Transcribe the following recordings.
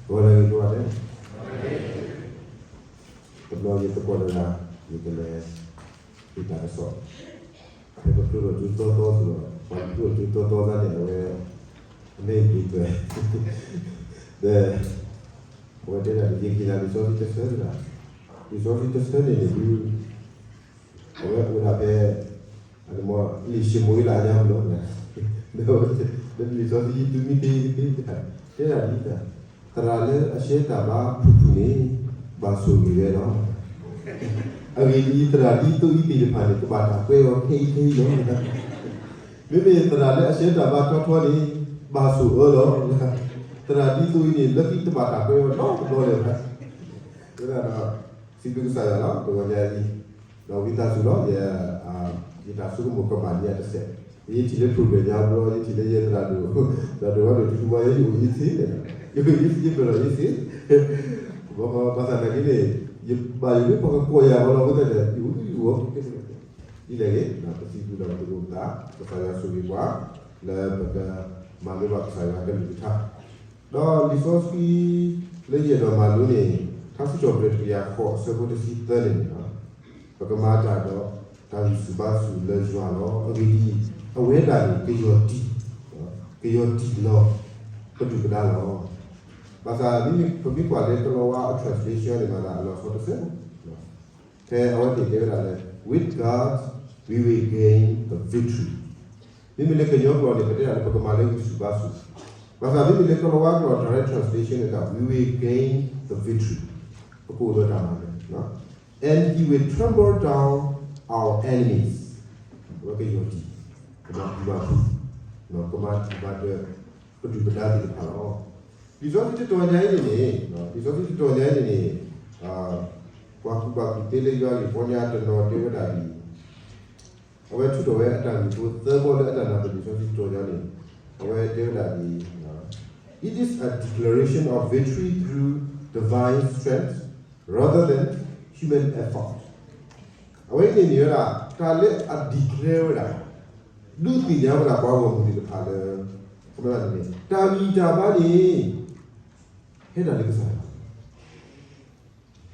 ဂီၤလၢအဂ့ၤကိးဂၤဒဲး, တဘျီယသကိးတဂၤ ယကလဲၤ ဟ့ၣ်တၢ်ကစီၣ် ဖဲပဖျိထီၣ်ကၠိတီတီအသိးဒီး ပှၤဖျိထီၣ်ကၠိတီတီသးန့ၣ် အဝဲ အမ့ၢ်ဂ့ၤသွဲ ဒီး အဝဲတဲဒၣ် ယဟ့ၣ်နၤလံာ်စီဆှံတဆၢတဂၤ, လံာ်စီဆှံတဆၢန့ၣ်န့ၣ်ဒုး အဝဲအိၣ်ဒၣ်ဖဲ လံာ်ၡမူၤအ့လးအညါပူၤလီၤ. ဒီးလံာ်စီဆှံယံၤတုၤမ့ၢ်သ့သ့ တဲဒၣ်ဒ်အံၤ, သရၣ်လၢအဆှၢတၢ်ဘါဖုၣ်ဖုၣ်န့ၣ် ဘၣ်ဆိၣ်ဂ့ၤဝဲလီၤ. အဂ့ၢ်ဒ်အံၤ, သရၣ်ဒ်သိးအံၤသ့ၣ်တဖၣ်န့ၣ် ကဘၣ်တၢ်ကွဲးအီၤခဲအံၤခဲအံၤလီၤ. မ့မ့ၢ်သရၣ်လၢအဆှၢတၢ်ဘါထီထီန့ၣ် ဘၣ်ဆိၣ်အၢလီၤ. သရၣ်ဒ်သိးအံၤန့ၣ် လၢခံတဘၣ်တၢ်ကွဲးအီၤနီတဘျီလၢၤဘၣ်. အဃိသတးဒီး စံးဘျုးကစၢ်ယွၤလီၤ တဂီၤညါအံၤ, ဒီးဝံသးစူၤလီၤ ယ ယတၢ်ဆိကမိၣ်ကမၣ်န့ၢ်တစဲး, ယထံၣ်လၢ program ညါဘျီ ယထံၣ်လၢယသရၣ်ဒိၣ်, သရၣ်ဒိၣ်ဝဲဒိၣ်ထူထူဘၣ် ယအိၣ်ယသ့, ယအိၣ်ယသ့ ယပၢၢ်လီၤယသ့, ဘၣ်ဆၣ်သနာ်က့န့ၣ် ယဘၣ်ယိၣ်လၢပှၤကကိးယၤဘၣ်လီၤ အဃိသတးဒီး ယအိၣ်ယအိၣ် ဒ်လဲၣ်ဂ့ၤ ပစံးဘျုးဒီးပသး ကစၢ်ယွၤဆိၣ်ဂ့ၤပှၤ လၢပကမၤလိဘၣ်ကစၢ်ယွၤကလုၢ်ကထါ, ဒီးလံာ်စီဆှံလၢယအဲၣ်ဒိးမၤလိန့ၣ် ထါစံးထီၣ်ပတြၢၤတကယၤဃိးအဆၢဖိတဆံသၢန့ၣ်န့ၣ်လီၤ. ပကမၤတၢ်ဒီးတၢ်ဂံၢ်ဆူၣ်ဘါဆူၣ်လၢယွၤလီၤ. အဂ့ၢ်ဒ်အံၤ, အဝဲဒၣ်န့ၣ် ကယီၢ်တံၢ်, ကယီၢ်တံၢ်လီၤ ပဒုၣ်ပဒါလီၤ. ဘၣ်ဆၣ်မ့မ့ၢ်ပမ့ၢ်ကွၢ်လၢကလီၤဝါအ translation န့ၣ်မၤသးအလီၤဆီတစဲးဖိ ဖဲအဝဲသ့ၣ်တဲဝဲဒၣ်လၢ with God we will gain the victory. မ့မ့ၢ်လၢကညီကျိာ်န့ၣ် ပတဲဒၣ်လၢပကမၤလၢဂံၢ်ဆူၣ်ဘါဆူၣ်, ဘၣ်ဆၣ်မ့မ့ၢ်လၢကလီၤဝါကျိာ် direct translation န့ၣ်ဒီး we will gain the victory. ပကအိၣ်ဒီးတၢ်မၤနၢၤ, and he will trample down our enemies. အဝဲကယီၢ်တံၢ်, ကမၤပူၤမၤဖုး, ကမၤတံၢ်မၤဒၢး ပဒုၣ်ပဒါသ့ၣ်တဖၣ်လီၤ. လံာ်စီဆှံတတီၤညါအံၤန့ၣ်န့ၣ်, လံာ်စီဆှံတတီၤညါအံၤန့ၣ်န့ၣ်, ပှၤကူၣ်ဘၣ်ကူၣ်သ့လၢယွၤဂ့ၢ်ပီညါတနီၤတဲဝဲဒၣ်ဒ်အံၤ, အဝဲထုးထီၣ်ဝဲအတၢ်ဂ့ၢ်ဖိသၢဘီလၢအတၢ်နၢ်ပၢၢ်လံာ်စီဆှံတတီၤညါန့ၣ်, အဝဲတဲဝဲဒၣ်ဒ်အံၤ, it is a declaration of victory through divine strength rather than human effort. အဝဲန့ၣ်မ့ၢ်ဝဲဒၣ် တၢ်လၢအ declare ဝဲဒၣ် ဒုးသ့ၣ်ညါဝဲဒၣ်ပှၤဂီၢ်မုၢ်သ့ၣ်တဖၣ်လၢ တၢ်ဂံၢ်တၢ်ဘါန့ၣ် ဟဲဒၣ်လၢကစၢ်ယွၤ,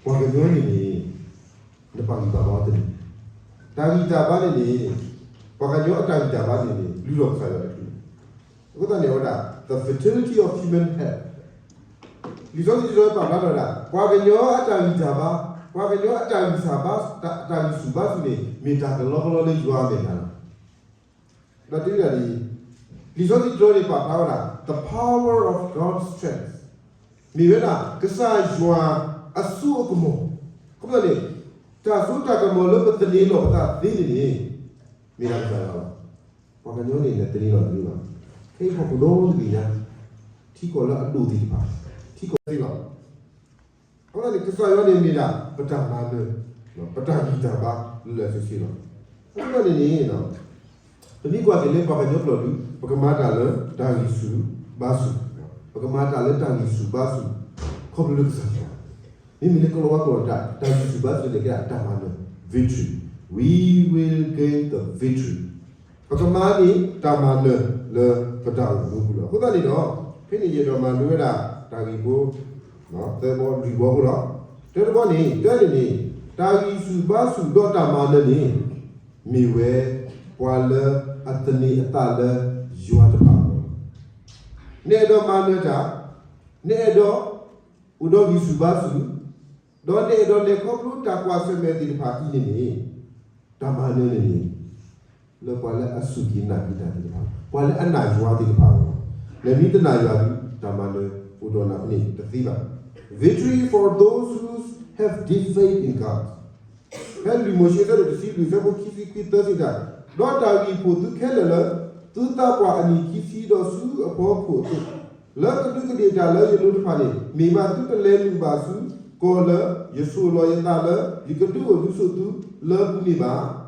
ပှၤကညီန့ၣ်န့ၣ် နပာ်ဂံၢ်ပာ်ဘါအီၤတန့ၢ်, တၢ်ဂံၢ်တၢ်ဘါန့ၣ်န့ၣ် ပှၤကညီအတၢ်ဂံၢ်တၢ်ဘါန့ၣ်န့ၣ် လုၢ်ထီၣ်ကစၢ်ယွၤတကလုာ်, အဃိသတးန့ၣ် အဝဲဒၣ် the fertility of human help. လံာ်စီဆှံတတီၤပာ်ဖျါထီၣ်ဝဲဒၣ် ပှၤကညီအတၢ်ဂံၢ်တၢ်ဘါ, ပှၤကညီအတၢ်ဂံၢ်စၢ်ဘါ, တၢ်ဂံၢ်ဆူၣ်ဘါဆူၣ်န့ၣ် မ့ၢ်တၢ်ကလီကလီလၢယွၤအမဲာ်ညါလီၤ. ဒီးတဲဝဲဒၣ်ဒ်အံၤ, လံာ်စီဆှံတတီၤန့ၣ်ပာ်ဖျါဝဲဒၣ် the power of God's strength, မ့ၢ်ဝဲဒၣ် ကစၢ်ယွၤအစိအကမီၤ, အဃိသတးန့ၣ် တၢ်စိတၢ်ကမီၤလၢပသန့ၤလီၤပသးသ့န့ၣ်န့ၣ် မ့ၢ်ဒၣ်ကစၢ်ယွၤလီၤ. ပှၤကညီန့ၣ် နသန့ၤလီၤတန့ၢ်ဘၣ်, ခဲအံၤဟီၣ်ခိၣ်ဒီတဘ့ၣ်ညါ ထံကီၢ်လၢအဒိၣ်သ့ၣ်တဖၣ် ထံကီၢ်သ့လီၤ. အဃိသတးန့ၣ် ကစၢ်ယွၤန့ၣ်မ့ၢ်ဒၣ် ပတၢ်မၤနၢၤ, ပတၢ်ဂံၢ်တၢ်ဘါလၢလၢဆ့ဆ့လီၤ. အဃိသတးန့ၣ်န့ၣ် ပမ့ၢ်ကွၢ်က့ၤလၢပှၤကညီကျိာ်ဒုး ပကမၤတၢ်လၢတၢ်ဂံၢ်ဆူၣ်ဘါဆူၣ်, ပကမၤတၢ်လၢတၢ်ဂံၢ်ဆူၣ်ဘါဆူၣ် ခီဖျိလၢကစၢ်ယွၤ, မ့မ့ၢ်လၢကလီၤဝါကျိာ်တၢ် တၢ်ဂံၢ်ဆူၣ်ဘါဆူၣ်န့ၣ်ကဲဒၣ်တၢ်မၤနၢၤ victory, we will gain the victory. ပကမၤန့ၢ်တၢ်မၤနၢၤလၢပတၢ်အိၣ်မူပူၤလီၤ. အဃိသတးန့ၣ်ဒီး ဖဲန့ၣ်ယအဲၣ်ဒိးမၤလိဝဲဒၣ်တၢ်ဂ့ၢ်ဖိ သၢဘီလွံၢ်ဘီဖိလီၤ. တၢတဘီန့ၣ် တၢန့ၣ်န့ၣ် တၢ်ဂံၢ်ဆူၣ်ဘါဆူၣ်ဒီးတၢ်မၤနၢၤန့ၣ် မ့ၢ်ဝဲပှၤလၢအသန့ၤအသးလၢယွၤတဖၣ်အဂီၢ်လီၤ. နအဲၣ်ဒိးမၤနၢၤတၢ်, နအဲၣ်ဒိးအိၣ်ဒီးဂံၢ်ဆူၣ်ဘါဆူၣ်, ဒီးနအဲၣ်ဒိးလဲၤခီဖျိတၢ်ကွၢ်ဆၢၣ်မဲာ်သ့ၣ်တဖၣ်အံၤန့ၣ်န့ၣ် တၢ်မၤနၢၤန့ၣ်န့ၣ် လၢပှၤလၢအစူၢ်က့ၤနာ်က့ၤတၢ်သ့ၣ်တဖၣ်, ပှၤလၢအနာ်ယွၤသ့ၣ်တဖၣ်အဂီၢ်လီၤ. နမ့ၢ်တနာ်ယွၤဒီး တၢ်မၤနၢၤအိၣ်ဒီးနၤန့ၣ်တသ့ဘၣ်. Victory for those who have deep faith in God. ဖဲလံာ်မိၤၡ့အဆၢဒိၣ်တဆံလွံၢ်အဆၢဖိခံဆံခွံသၢစံးတၢ်, ဒီးတၢ်ဂံၢ်ဖှိၣ်သုခဲလၢာ်လၢ သုသးပှၢ်အနံၣ်ခံဆံဒီးဆူအဖီခိၣ်အသိး, လၢကဒူးကဒ့ၣ်တၢ်လၢယလိၤတဖၣ်န့ၣ်, မ့ၢ်ဘၣ်သုတလဲၤနုာ်ဘၣ်ဆူကီၢ်လၢယဆိၣ်လီၤယသးလၢ ယကဒုးအိၣ်ဒုးဆိးသုလၢပူၤန့ၣ်ဘၣ်.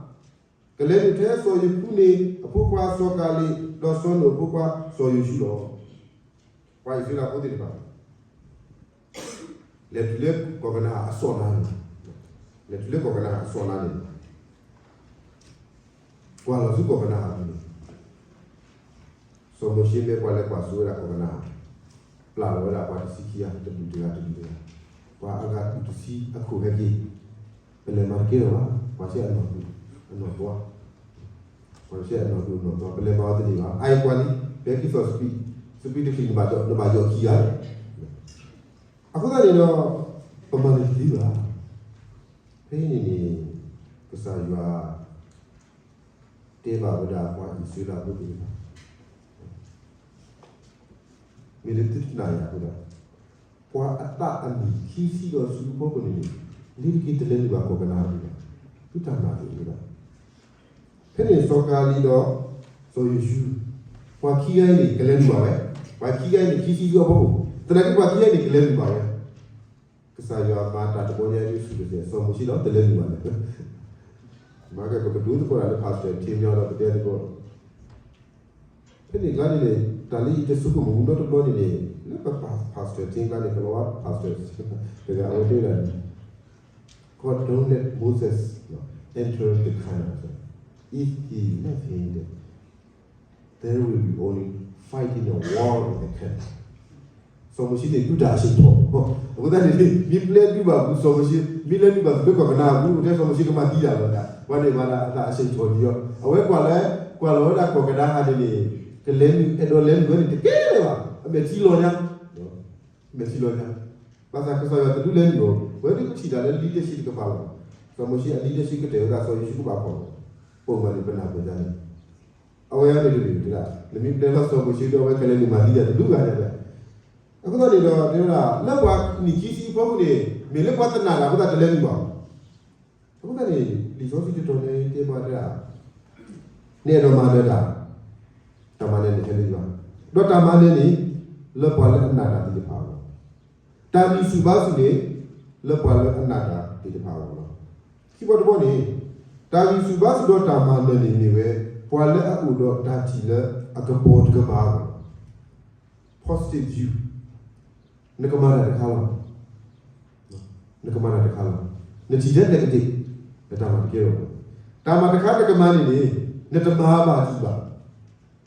ကလဲၤနုာ်ထဲစီၤယဖူန့ၣ်အဖိခွါစီၤကၤလ့း, ဒီးစီၤနိာ်အဖိခွါစီၤယိၤၡူလီၤ. ပှၤအံၣ်စရ့လးဖိသ့ၣ်တဖၣ် လဲၤတုၤလၢကီၢ်ကနၤအၣ်အစီၣ်နါန့ၣ်, လဲၤတုၤလၢကီၢ်ကနၤအၣ်အစီၣ်နါန့ၣ်, ကွၢ်လီၤဆူကီၢ်ကနၤအၣ်အပူၤန့ၣ်, စီၤမိၤၡ့မ့ၢ်ပှၤလဲၤကွၢ်စိဝဲဒၣ်ကီၢ်ကနၤအၣ်, ပျၢ်လီၤဝဲဒၣ်ပှၤတဆံခံဂၤ တဒူၣ်တဂၤတဒူၣ်တဂၤ, ပှၤအဂၤဒူၣ်တဆံအခိၣ်ဟဲက့ၤ, ပလဲၤမၤတကဲလၢၤဘၣ်, ပှၤဆဲးအနီၢ်ဒူၣ်အနီၢ်သွါ, ပှၤဆဲးအနီၢ်ဒူၣ်အနီၢ်သွါ ပလဲၤမၤအီၤတန့ၢ်ဘၣ်, အအံၤကွၢ်လံ, ပဟဲက့ၤသီၣ်စပံး, စပံးတချံး နဘၣ်ယီၣ်ခံဂၤ, အဃိသတးန့ၣ်ဒီး ပမၤန့ၢ်တသ့ဘၣ်. ဖဲအံၤန့ၣ်န့ၣ် ကစၢ်ယွၤ တဲဘၣ်ဝဲဒၣ်ပှၤအံၣ်စရ့လးဖိသ့ၣ်တဖၣ်, မ့ၢ်လၢသုတနာ်ယၤအဃိဒီး, ပှၤအသးအနံၣ်ခံဆံဒီးဆူအဖီခိၣ်န့ၣ်န့ၣ်, လ့ၤတက့ၤတလဲၤနုာ်ဘၣ်ကီၢ်ကနၤအံၤဘၣ်, သုတၢ်နာ်အံၤအဃိဒီး, ဖဲန့ၣ်စီၤကၤလံးဒီး စီၤယိၤၡူ, ပှၤခံဂၤအံၤန့ၣ် ကလဲၤနုာ်ဘၣ်ဝဲ, ပှၤခံဂၤအံၤန့ၣ် ခံဆံဆူအဖီခိၣ်, သနာ်က့ပှၤခံဂၤအံၤန့ၣ် ကလဲၤနုာ်ဘၣ်ဝဲ ကစၢ်ယွၤမၤတၢ်တဘီညါဒ်ဆူၣ်ကစဲၣ် စီၤမိၤၡ့ဒီးတလဲၤနုာ်ဘၣ်လဲၣ်. မ့ၢ်ကဲပကဒိသကိးတၢ်လၢ pastor ထံမညီဒီးပတဲသကိး, ဖဲန့ၣ်ကျါန့ၣ်န့ၣ် တၢ်လၢယတဆိကမိၣ်ဘူးနီတဘျီန့ၣ်န့ၣ် လၢပ pastor ထံကျါန့ၣ် ကလီၤဝါ pastor တဂၤအဝဲတဲဒၣ်န့ၣ်, God don't let Moses enter the Canaan, if he left him there there will be only fighting and war in the camp. စီၤမိၤၡ့န့ၣ် ဒုးတၢ်အဆ့ၣ်ထီၣ်, အဃိသတးန့ၣ် မ့ၢ်ပျဲဒုးဘၣ်ဘူးစီၤမိၤၡ့ မ့ၢ်လဲၤနုာ်ဘၣ်သးလၢကီၢ်ကနၤအပူၤ အိၣ်ထဲစီၤမိၤၡ့ကမၤသံတၢ်လီၤ, ပှၤန့ၣ်ဘၣ်ဒၣ်အသးအဆ့ၣ်ထီၣ်ဒံးအီၤ, အဝဲကွၢ်လၢ ကွၢ်လီၤဝဲဒၣ်ကီၢ်ကနၤဧၣ်န့ၣ်န့ၣ်, ကလဲၤနုာ် အဲၣ်ဒိးလဲၤနုာ်ဝဲန့ၣ် တကဲလၢၤဘၣ်, အမဲာ်ထံလီၤညါ, အမဲာ်ထံလီၤညါ, ဘၣ်ဆၣ်ကစၢ်ယွၤတဒုးလဲၤနုာ်အီၤ, ဝဲဒၣ်ပထံၣ်တၢ်လၢ leadership တကပၤလီၤ, စီၤမိၤၡ့အ leadership ကတဲာ်ဝဲဒၣ်စီၤယိၤၡူကဘၣ်ဖီၣ်လီၤ, ပိာ်မၤန့ၣ်ပနၢ်ပၢၢ်ဒၣ်န့ၣ် အဝဲအံၤန့ၣ်တမ့ၢ်တဒၣ်, နမ့ၢ်ပျဲလီၤစီၤမိၤၡ့ဒီးအဝဲကလဲၤနုာ်မၤသံတၢ်တဒူၣ်ဂၤဒဲး, အဃိသတးန့ၣ်ဒီးတဲဝဲဒၣ် လၢပှၤနံၣ်ခံဆံအဖီခိၣ်န့ၣ် မ့ၢ်လၢပှၤတနာ်တၢ်အဃိသတးတလဲၤနုာ်ဘၣ်, အဃိသတးန့ၣ် လံာ်စီဆှံတတီၤန့ၣ်တဲပှၤတဒၣ်, နအဲၣ်ဒိးမၤနၢၤတၢ်, တၢ်မၤနၢၤန့ၣ်ဟဲလၢယွၤ, ဒီးတၢ်မၤနၢၤန့ၣ် လၢပှၤလၢအနာ်တၢ်သ့ၣ်တဖၣ်အဂီၢ်, တၢ်ဂံၢ်ဆူၣ်ဘါဆူၣ်န့ၣ် လၢပှၤလၢအနာ်တၢ်သ့ၣ်တဖၣ်အဂီၢ်လီၤ. ခံဘီတဘီန့ၣ်, တၢ်ဂံၢ်ဆူၣ်ဘါဆူၣ်ဒီးတၢ်မၤနၢၤန့ၣ်မ့ၢ်ဝဲ ပှၤလၢအအိၣ်ဒီးတၢ်ထံၣ်လၢအကပီၤတကပၤအဂီၢ်, positive view, နကမၤတၢ်တခါလီၤ, နကမၤတၢ်တခါလီၤ, နထံၣ်ထဲ negative, နတၢ်မၤတကဲလီၤ, တၢ်မၤတခါနကမၤန့ၣ်န့ၣ် နတမၤဘၣ်ဒံးဘၣ်,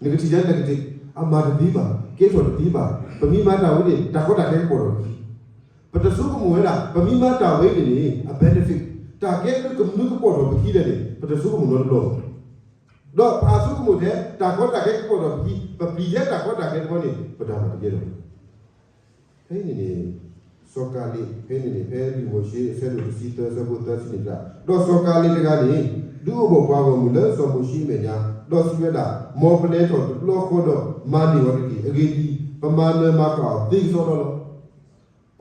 နကထံၣ်ထဲ negative, အမၤတသ့ဘၣ်, ကဲထီၣ်တသ့ဘၣ်, ပမ့ၢ်မၤတၢ်ဝဲန့ၣ် တၢ်ကီတၢ်ခဲကပီၤထီၣ်ပခံ, ပတဆိကမိၣ်ဝဲဒၣ် ပမ့ၢ်မၤတၢ်ဝဲန့ၣ်န့ၣ် အ benefit, တၢ်ကဲဘျုးကမနုၤကပီၤထီၣ်ပခံလဲၣ်န့ၣ် ပတဆိကမိၣ်နီတဘျီဘၣ်, ဒီးပဟးဆိကမိၣ်ထဲ တၢ်ကီတၢ်ခဲကပီၤထီၣ်ပခံ, ပပျံၤထဲတၢ်ကီတၢ်ခဲတဘီန့ၣ် ပတၢ်မၤတကဲလီၤ. ဖဲန့ၣ်န့ၣ် စီၤကၤလ့း ဖဲန့ၣ်န့ၣ် ဖဲလံာ်မိၤၡ့ အဆၢဒိၣ်တဆံသၢ အဆၢဖိသၢဆံန့ၣ်တဖၣ်, ဒီးစီၤကၤလ့းတဂၤန့ၣ် ဒုးအိၣ်ဘှီၣ်ပှၤဂီၢ်မုၢ်လၢစီၤမိၤၡ့အမဲာ်ညါ, ဒီးစံးဝဲဒၣ်, မ်ပလဲၤ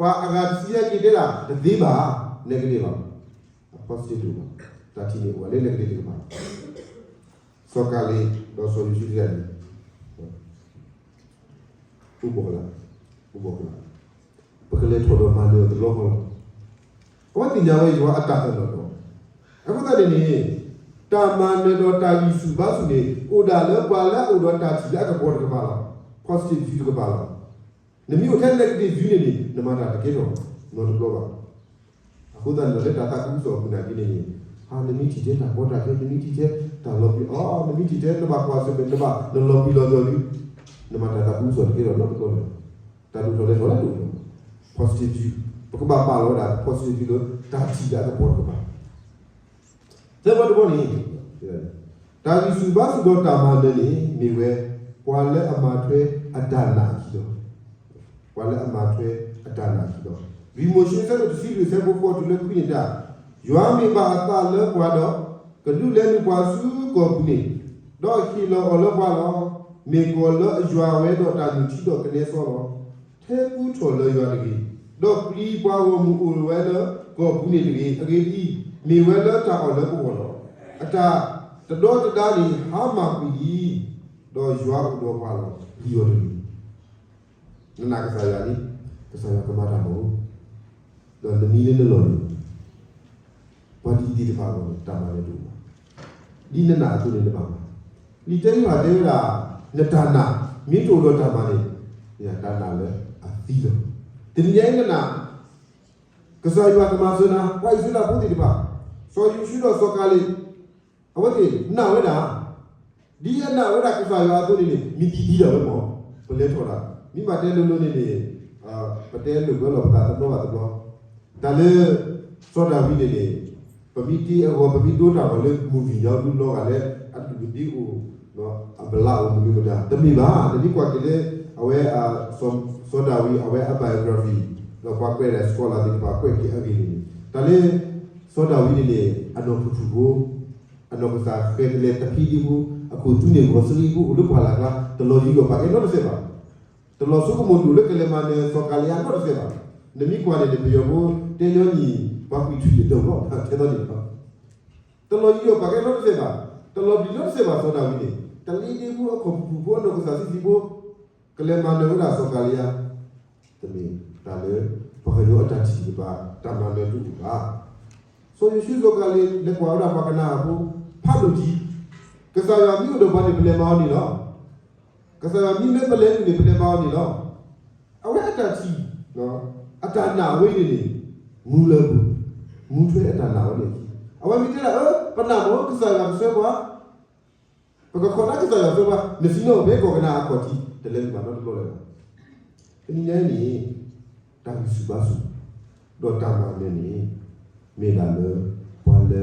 ထီၣ်တဘျီဃီဒီးမၤန့ၢ်အီၤတက့ၢ်. အဂ့ၢ်ဒ်အံၤ, ပမၤနၢၤမၤဃၣ်အီၤသ့ကစီဒီလီၤ. ပှၤအဂၤတဆံဟဲက့ၤတဲဒၣ် တသ့ဘၣ်, negative လီၤ, အ positive တအိၣ်ဘၣ်, တၢ်ထံၣ်န့ၣ်အိၣ်ဝဲလၢ negative တကပၤ စီၤကၤလ့း ဒီးစီၤယိၤၡူတဂၤန့ၣ် အိၣ်ဘှီၣ်ကလာ်, အိၣ်ဘှီၣ်ကလာ်, ပကလဲၤထီၣ်ဒီးမၤနၢၤအီၤတဘျီဃီလီၤ. အဝဲသ့ၣ်ညါဝဲယွၤအတၢ်အၢၣ်လီၤဒီး, အဃိသတးန့ၣ်န့ၣ် တၢ်မၤနၢၤဒီးတၢ်ဂံၢ်ဆူၣ်ဘါဆူၣ်န့ၣ် အိၣ်ဒၣ်လၢပှၤလၢအအိၣ်ဒီးတၢ်ထံၣ်လၢအကပီၤတကပၤလီၤ, positive view တကပၤလီၤ. နမ့ၢ်အိၣ်ထဲ negative view န့ၣ်န့ၣ် နမၤတၢ်တကဲထီၣ်နီတဘျီဘၣ်. အဃိသတးန့ၣ်ဒီး လၢတၢ်သးခုကစီၣ်အပူၤနာ်က့န့ၣ်န့ၣ်, ဟါ နမ့ၢ်ထံၣ်ထဲတၢ်ကီတၢ်ခဲ, နမ့ၢ်ထံၣ်ထဲတၢ်လီၤပျံၤအီၤ, နမ့ၢ်ထံၣ်ထဲနဘၣ်ကွၢ်ဆၢၣ်မဲာ် နဘၣ်နလီၤပျံၤလီၤကီၤဒုး, နမၤတၢ်သးခုကစီၣ်တကဲထီၣ်နီတဘျီလၢၤဘၣ်. တၢ်ဒိၣ်ထီၣ်လဲၤထီၣ်လၢဒိၣ်ထီၣ်, positive view, ပကဘၣ်ပာ်လီၤဝဲဒၣ် positive view လၢတၢ်ထံၣ်လၢအကပီၤတကပၤ သၢဘီတဘီန့ၣ်, တၢ်ဂံၢ်ဆူၣ်ဘါဆူၣ်ဒီးတၢ်မၤနၢၤန့ၣ် မ့ၢ်ဝဲ ပှၤလၢအမၤထွဲအတၢ်နာ်အခံလီၤ. ပှၤလၢအမၤထွဲအတၢ်နာ်အခံလီၤ. လံာ်မိၤၡ့ အဆၢဒိၣ်တဆံလွံၢ် အဆၢဖိဃိးတုၤလၢခွံန့ၣ်တၢ်, ယွၤမ့ၢ်ဘၣ်အသးလၢပှၤဒီး ကဒုးလဲၤနုာ်ပှၤဆူကီၢ်ပူၤန့ၣ်, ဒီးဟ့ၣ်လီၤအီၤလၢပှၤလီၤ. မ့ၢ်ကီၢ်လၢအယွၤဝဲဒီးတၢ်နုၢ်ထံဒီးကနဲစီလီၤ. ထဲကူထီၣ်လၢယွၤတဂ့ၤ, ဒီးပျံၤပှၤဂီၢ်မုၢ်အိၣ်ဝဲလၢကီၢ်ပူၤန့ၣ်တဂ့ၤ. အဂ့ၢ်ဒ်အံၤ, မ့ၢ်ဝဲလၢတၢ်အီၣ်လၢပဂီၢ်လီၤ. အတၢ်တဒီတဒါန့ၣ် ဟါမၢ်ကွံာ်လံ, ဒီးယွၤအိၣ်ဒီးပှၤလီၤ. ပျံၤအီၤတဂ့ၤ. နနာ်ကစၢ်ယွၤလံ, ကစၢ်ယွၤကမၤတၢ်မၤအိၣ်, ဒီးနမံၤလၢနလီၢ်န့ၣ် ပှၤဒ်အံၤသ့ၣ်တဖၣ်အဂီၢ်န့ၣ် တၢ်မၤနၢၤတအိၣ်ဘၣ်. ဒ်နနာ်အသိးန့ၣ်နဘၣ်မၤ, လံာ်တၢ်အံၤဘၣ်တဲဝဲဒၣ်, နတၢ်နာ် မ့ၢ်တအိၣ်ဒီးတၢ်မၤန့ၣ်, တၢ်နာ်လၢအသံလီၤ. တနံၤညါအံၤနနာ် ကစၢ်ယွၤကမၤစၢၤနၤ, ပှၤအံၣ်စရ့လးဖိသ့ၣ်တဖၣ်, စီၤယိၤၡူဒီးစီၤကၤလ့း, အဝဲသ့ၣ်နာ်ဝဲဒၣ် ဒ်အနာ်ဝဲဒၣ်ကစၢ်ယွၤအသိးန့ၣ်န့ၣ် မ့ၢ်သံသံဒၣ်ဝဲမး, ပလဲၤထီၣ်ဒၣ်, မ့ၢ်ဘၣ်တဲလိၤလိၤန့ၣ်န့ၣ်, ပတဲလိာ်ကွဲလီၤပသးတဘျီဘၣ်တဘျီ, တၢ်လၢ စီၤဒၤဝံးန့ၣ်န့ၣ် ပမ့ၢ်တ့အဂီၢ် ပမ့ၢ်ဒိတၢ်ဂီၤလၢ movie ညီဒုလီၤဂာ်လၢ အဒူၣ်ကဒ့အိၣ် အဘျးအိၣ်မနုၤမတၤ တမ့ၢ်ဘၣ်. နမ့ၢ်ကွၢ်က့ၤလၢ အဝဲ စီၤဒၤဝံး အဝဲအ biography ဒီးပှၤကွဲးဒၣ် scholar သ့ၣ်တဖၣ်ကွဲးက့ၤအဂ့ၢ်န့ၣ်န့ၣ် တၢ်လၢ စီၤဒၤဝံးန့ၣ်န့ၣ် အနီၢ်ဖုၣ်ဖုၣ်ဖိ အနီၢ်ကစၢ်ဃဲၤကလဲၤတဖံဒ့ဖိ အခိၣ်သူန့ၢ်ဂီၤစရံဖိ အိၣ်လၢပှၢ်လၢ်ကျါ တလီၤယူးယီၣ်ပာ်ကဲနီတစဲးဘၣ်. တလီၤဆိကမိၣ်ဒိၣ်လၢကလဲၤမၤနၢၤစီၤကၤလံယါနီတစဲးဘၣ်. နမ့ၢ်ကွၢ်န့ၣ် နပယီၤဖိတဲညီနုၢ် ပှၤကွံာ်ထွံၣ်တဒိၣ်လီၤ ထဲသိးန့ၣ်လီၤ. တလီၤယူးယီၣ်ပာ်ကဲနီတစဲးဘၣ်, တလီၤပျံၤနီတစဲးဘၣ် စီၤဒၤဝံးန့ၣ် တလ့ဒ့ဖိ အခိၣ်ဖုၣ်ဖုၣ်ဖိ အနီၢ်ကစၢ်ဆံးဆံးဖိ ကလဲၤမၤနၢၤဝဲဒၣ်စီၤကၤလံယါ တမ့ၢ်တၢ်လၢ ပှၤကညီအတၢ်ထံၣ်တဖၣ် တၢ်မၤနၢၤတအိၣ်ဘၣ်. စီၤယိၤၡူစီၤကၤလ့း လဲၤကွၢ်ဝဲဒၣ်ပှၤကနၤအၣ်ဖိ ဖးဒိၣ်ကံ, ကစၢ်ယွၤမ့ၢ်အိၣ်ဒီးပှၤန့ၣ် ပလဲၤမၤအီၤန့ၣ်လီၤ. ကစၢ်ယွၤမ့ၢ်လၢပလဲၤနုာ်န့ၣ် ပလဲၤမၤအီၤန့ၣ်လီၤ. အဝဲအတၢ်ထံၣ် အတၢ်နာ်အဝဲအံၤန့ၣ်န့ၣ် မူလၢပူၤ, မူထွဲအတၢ်နာ်ဝဲန့ၣ်အခံ. အဝဲမ့ၢ်တဲဒၣ် အၢ ပနာ်မ့ၢ်ကစၢ်ယွၤကဆှၢပှၤ ပကခိးနၢ်ကစၢ်ယွၤဆှၢပှၤ နစံၣ်နီၤဖဲကီၢ်ကနၤအၣ်အခီၣ်ထံး တလဲၤနုာ်ဘၣ်နီတဘျီလၢၤဘၣ်. တနံၤညါအံၤန့ၣ် တၢ်ဂံၢ်ဆူၣ်ဘါဆူၣ် ဒီးတၢ်မၤနၢၤန့ၣ် မ့ၢ်ဒၣ်လၢ ပှၤလၢ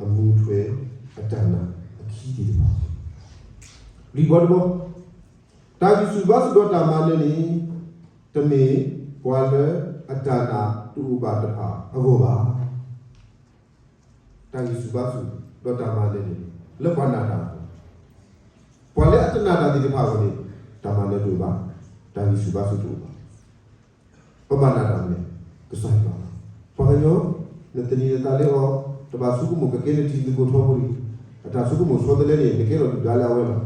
အမူထွဲအတၢ်နာ်အခံသ့ၣ်တဖၣ် လွံၢ်ဘီတဘီ, တၢ်ဂံၢ်ဆူၣ်ဘါဆူၣ်ဒီးတၢ်မၤနၢၤန့ၣ် တမ့ၢ်ပှၤလၢအတၢ်နာ်တအိၣ်ဘၣ်တဖၣ်အဂီၢ်ဘၣ်. တၢ်ဂံၢ်ဆူၣ်ဘါဆူၣ်ဒီးတၢ်မၤနၢၤန့ၣ် လၢပှၤနာ်တၢ်အဂီၢ်, ပှၤလၢအတနာ်တၢ်သ့ၣ်တဖၣ်အဂီၢ်န့ၣ် တၢ်မၤနၢၤတအိၣ်ဘၣ်, တၢ်ဂံၢ်ဆူၣ်ဘါဆူၣ်တအိၣ်ဘၣ်. ပဘၣ်နာ်တၢ်မနုၤလဲၣ်, ကစၢ်ယွၤ. ပှၤကညီ နသန့ၤနသးလၢအီၤ တဘၣ်ဆိကမိၣ်ကကဲနတံၤသကိးထီဘိလံ. အတၢ်ဆိကမိၣ်ဆီတလဲန့ၣ် နကဲထီၣ်ဒုၣ်ဒါလၢအဝဲလီၤ.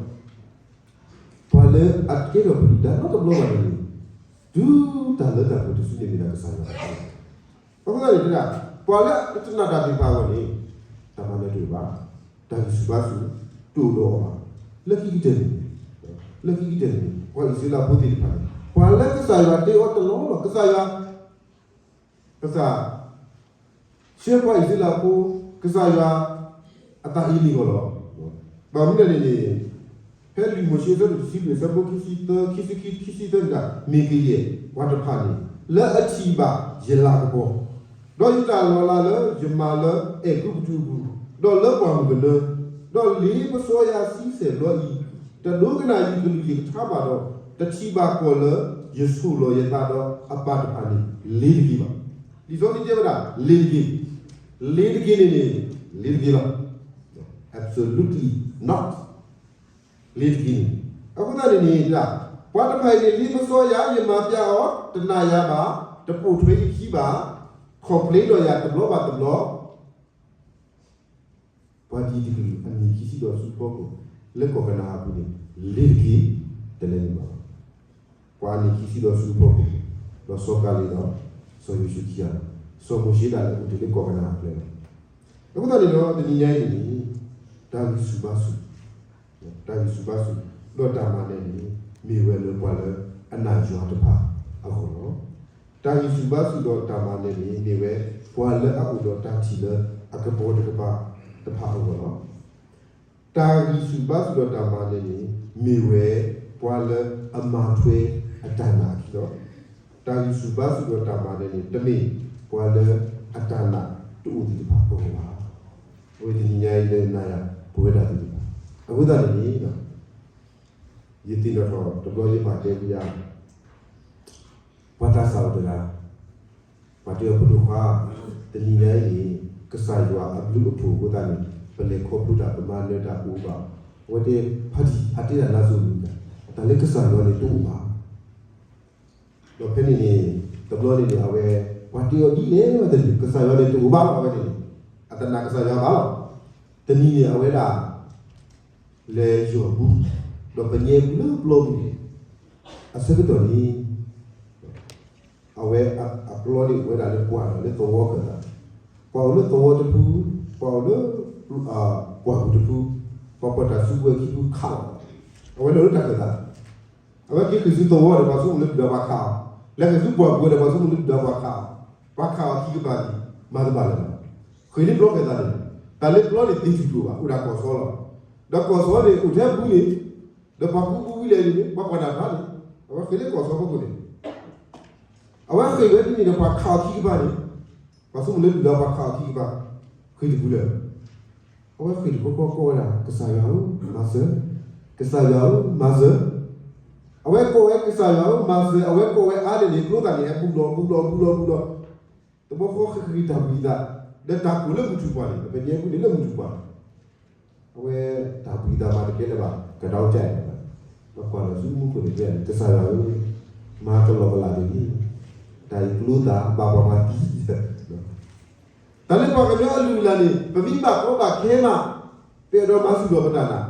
ပှၤလၢအကဲထီၣ်ပဒုၣ်ဒါနီတဘျီဘၣ်န့ၣ် တုၤတၢ်လၢတၢ်ပှဲၤတစုန့ၣ်မ့ၢ်ဒၣ်ကစၢ်ယွၤအဃိ. အဃိသတးန့ၣ်တဲဒၣ် ပှၤလၢအတနာ်တၢ်သ့ၣ်တဖၣ်အဂီၢ်န့ၣ် တၢ်မၤနၢၤတအိၣ်ဘၣ်, တၢ်ဂံၢ်ဆူၣ်ဘါဆူၣ်တအိၣ်ဒီးအီၤဘၣ်. လၢခံကတၢၢ်န့ၣ်, လၢခံကတၢၢ်န့ၣ် ပှၤအံၣ်စရ့လးဖိသ့ၣ်တဖၣ်န့ၣ် ပှၤလၢကစၢ်ယွၤတဲအီၤတလီၢ်လီၢ် ကစၢ်ယွၤ ကစၢ် ဆှၢပှၤအံၣ်စရ့လးဖိ ကစၢ်ယွၤ အသးအ့န့ၢ်အဂီၢ်လီၤ. ဘၣ်မနုၤလဲၣ်န့ၣ်န့ၣ် ဖဲလွံၢ်မိၤၡ့အဆၢဒိၣ်တဆံလွံၢ် အဆၢဖိခံဆံသၢ ခံဆံခံ ခံဆံသၢန့ၣ်ဒၣ် မ့ၢ်ကယဲၢ် ပှၤတဖၣ်န့ၣ် လၢအထံၣ်ဘၣ်ယလၤကပီၤ, ဒီးယတၢ်လီၤလးလၢယမၤလၢအဲၤကူပတူးအပူၤ, ဒီးလၢပှၢ်မုၢ်ကနၢ, ဒီးလ့ပစီယါဆံဆဲၣ်ဘျီအံၤ, တဒိကနၣ်ယကလုၢ်ယကထါဘၣ်ဒီး တထံၣ်ဘၣ်ကီၢ်လၢယဆိၣ်လီၤယသးဒီးအပၢ်တဖၣ်န့ၣ် လ့ၤတက့ၤဘၣ်. လံာ်စီဆှံတဲဝဲဒၣ် လ့ၤတက့ၤ, လ့ၤတက့ၤန့ၣ်န့ၣ် လ့ၤတက့ၤလီၤ. Absolutely not. လ့ၤတက့ၤန့ၣ် အဃိသတးန့ၣ်န့ၣ် ပှၤတဖၣ်အံၤန့ၣ် လ့ပစီယါ ယမၤပျဲအီၤ တနာ်ယၤဘၣ်, တပိာ်ထွဲယခံဘၣ်, complain ဒီးယၤတဘျီဘၣ်တဘျီ ပှၤဒ်တကလုာ်အနံၣ်ခံဆံဒီးဆူဖီခိၣ် လၢကီၢ်ကနၤအပူၤန့ၣ် လ့ၤတက့ၤ တလဲၤနုာ်ဘၣ်. ပှၤအနံၣ်ခံဆံဒီးဆူဖီခိၣ် ဒီးစီၤကၤလ့းဒီး စီၤယိၤၡူခံဂၤ, စီၤမိၤၡ့ဒၣ်လဲာ်အိၣ်တ့ၢ်လၢကီၢ်ကနၤအကျဲလီၤ. အဃိသတးန့ၣ်ဒီး တနံၤညါအံၤန့ၣ် တၢ်ဂံၢ်ဆူၣ်ဘါဆူၣ် တၢ်ဂံၢ်ဆူၣ်ဘါဆူၣ် ဒီးတၢ်မၤနၢၤန့ၣ် မ့ၢ်ဝဲလၢပှၤလၢအနာ်ယွၤတဖၣ်အဂီၢ်လီၤ. တၢ်ဂံၢ်ဆူၣ်ဘါဆူၣ်ဒီးတၢ်မၤနၢၤန့ၣ် မ့ၢ်ဝဲပှၤလၢအအိၣ်ဒီးတၢ်ထံၣ်လၢအကပီၤတကပၤတဖၣ်အဂီၢ်လီၤ. တၢ်ဂံၢ်ဆူၣ်ဘါဆူၣ်ဒီးတၢ်မၤနၢၤန့ၣ် မ့ၢ်ဝဲပှၤလၢအမၤထွဲအတၢ်နာ်အခံလီၤ. တၢ်ဂံၢ်ဆူၣ်ဘါဆူၣ်ဒီးတၢ်မၤနၢၤန့ၣ် တမ့ၢ်ပှၤလၢအတၢ်နာ်တအိၣ်သ့ၣ်တဖၣ်အဂီၢ်ဘၣ်. အဝဲတနံၤညါအံၤလၢနၤယၤ ပဝဲဒၣ်သ့ၣ်တဖၣ် အဃိသတးန့ၣ်န့ၣ် ယသ့ၣ်နီၣ်ထီၣ်တဘျီယဘၣ်တဲဝဲဒၣ် ပှၤသးစၢ်အိၣ်တဂၤ ပှၤတဲအီၤ ဖိဒိၣ်ခွါ, တနံၤညါအံၤန့ၣ် ကစၢ်ယွၤအဘျုးအဖှိၣ်အဃိသတးန့ၣ် ပလဲၤခီဖျိတၢ်ပမၤနၢၤတၢ်အိၣ်ဘၣ်. အဝဲတဲဖးတံၢ် အတဲဒၣ်လါစိၤန့ၣ် တၢ်လၢကစၢ်ယွၤန့ၣ်တအိၣ်ဘၣ်. ဒီးဖဲန့ၣ်န့ၣ် တဘျီန့ၣ်န့ၣ် အဝဲ ပှၤတဲအီၤဒ်လဲၣ်ဝဲတနံၤ ကစၢ်ယွၤန့ၣ်တအိၣ်ဘၣ်လီၤ အဝဲန့ၣ်န့ၣ် အတနာ်ကစၢ်ယွၤဘၣ်လီၤ. တနံၤန့ၣ် အဝဲဒၣ် လဲၤယီၢ်ဘူ ဒီးပညဲဘူလၢပျီပူၤန့ၣ် အဆၢကတီၢ်န့ၣ် အဝဲအပျီန့ၣ်အိၣ်ဝဲဒၣ်လၢပှၢ်ဒီးလၢသဝီခၢၣ်သး, ပှၤအိၣ်လၢသဝီတဖု, ပှၤအိၣ်လၢ ပှၢ်ပူၤတဖု, ပှၤပှၤတၢ်စုကဝဲၤခံဖုခးလီၤ. အဝဲလဲၤလၢတၢ်ခၢၣ်သး, အဝဲက့ၤဃ့ၢ်ဆူသဝီဒီး ပှၤဆိကမိၣ်လၢဒုၣ်ဒါပှၤခးအီၤ, လဲၤဃ့ၢ်ဆူပှၢ်ပူၤဒီး ပှၤဆိကမိၣ်လၢဒုၣ်ဒါပှၤခးအီၤ, ပှၤခးအီၤခံကပၤလံ, မၤတဘၣ်လၢၤဘၣ်. ဃ့ၢ်လၢပျီခၢၣ်သးန့ၣ်, တၢ်လၢပျီန့ၣ်သ့ၣ်ထူၣ်တအိၣ်ဘၣ်, အိၣ်ဒၣ်ကီၢ်ဆီလီၤ. ဒီးကီၢ်ဆီန့ၣ် အိၣ်ထဲအပူၤန့ၣ်, ဒီးပှၤကူပူၤဝံၤလဲၣ်န့ၣ် ပှၤကွၢ်တၢ်တဖၣ်န့ၣ်, အဝဲဃ့ၢ်လၢကီၢ်ဆီဖီခိၣ်န့ၣ် အဝဲဃ့ၢ်ဝဲဒ်န့ၣ်ဒီး ပှၤခးအီၤခံကပၤန့ၣ်, ပှၤဆိကမိၣ်လၢဒုၣ်ဒါပှၤခးအီၤခံကပၤ, ဃ့ၢ်တပူၤလၢာ်, အဝဲဃ့ၢ်တခီခီကိးဝဲဒၣ် ကစၢ်ယွၤဧၢ, မၤစၢၤ, ကစၢ်ယွၤဧၢ, မၤစၢၤ, အဝဲကိးဝဲကစၢ်ယွၤဧၢ မၤစၢၤ, အဝဲကိးဝဲအါန့ၣ်န့ၣ် ကျိသၣ်န့ၣ် ဟဲဘူးဒီးဘူးဒီးဘူးဒီးဘူးဒီး, တဘျီဃီဃ့ၢ်ဃ့ၢ်တၢ်ဘှံးသး, ဒီးတၢ်ကိၢ်လၢမုၢ်ထူၣ်ပှၢ်န့ၣ် ပမ့ၢ်ဟဲဘူးန့ၣ်လၢမုၢ်ထူၣ်ပှၢ်န့ၣ် အဝဲတၢ်ဘှံးသးမၤတကဲလၢၤဘၣ်, ကဒီးကဲ, ပကွၢ်လီၤဆူမူခိၣ်န့ၣ် တဲန့ၣ် ကစၢ်ယွၤဧၢ, မၤကလီကလးတဂ့ၤ, တၢ်အံၤကျိသၣ်ဘၣ်ပှၤပှၤသံ, တၢ်လၢပှၤကညီအလုၢ်အလၢ်န့ၣ် ပမ့ၢ်ဘၣ်ကီဘၣ်ခဲမး, ပအဲၣ်ဒိးမၤဆူၣ်ထီၣ်ပတၢ်နာ်,